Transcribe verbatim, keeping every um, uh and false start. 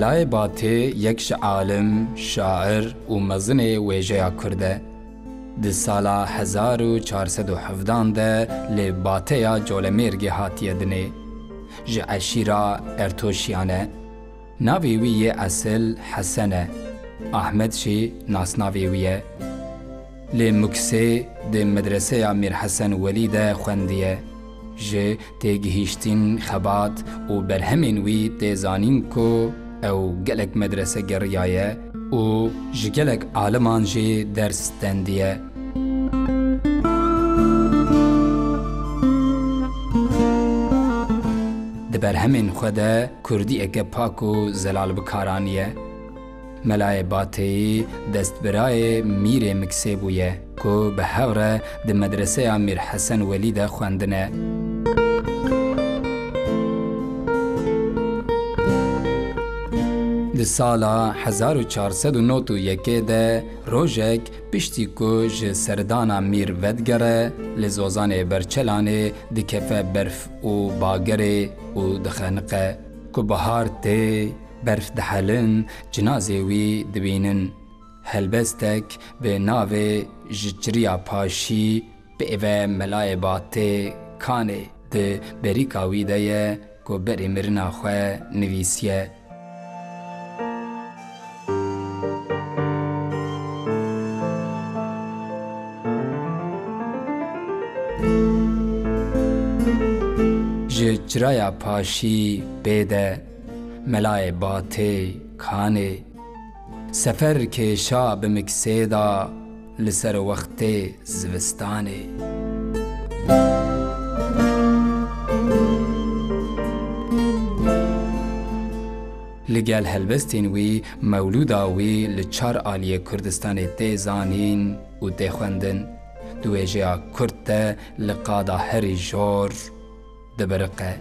Melayê Batê yek ji alim, şair û mezinê wêjeya Kurd e. Di sala hezar û çar sed û hevdan de li Bateya Colemêrgê hatiye dinê. Ji eşîra Ertoşiyan e. Navê wî yê esil Hesen e. Ahmed jî nasnavê wî ye. Li Muksê di medreseya Mîr Hesen Welî de xwendiye. Ji têgihîştin, xebat û berhemên wî tê zanîn ku ew gelek medrese geriyaye û ji gelek aliman jî ders stendiye. Di berhemên xwe de kurdiyeke pak û zelal bi kar aniye. Melayê Bateyî destbirayê Mîrê Miksê bûye, ku bi hev re di medreseya Mîr Hesen Welî de xwendine. Di sala hezar û çar sed û nod û yekê de rojek piştî ku ji serdana Mîr vedigere, li Zozanê Berçelanê dikeve berf û bagerê û dixeniqe. Ku bahar tê, berf dihelin, cinazê wî dibînin. Helbestek bi navê Ji Çiriya Paşî pê ve Melayê Batê Kanê di berîka wî de ye ku berî mirina xwe nivîsiye. Ji Çiraya Paşî pê de Melayê Batê Kanê. Sefer kêşa bi Miksê da li ser wextê zivistanê. Li gel helbestên wî, mewlûda wî li çar aliyê Kurdistanê tê zanîn û tê xwendin. Di wêjeya kurt de li qada herî jor dibiriqe.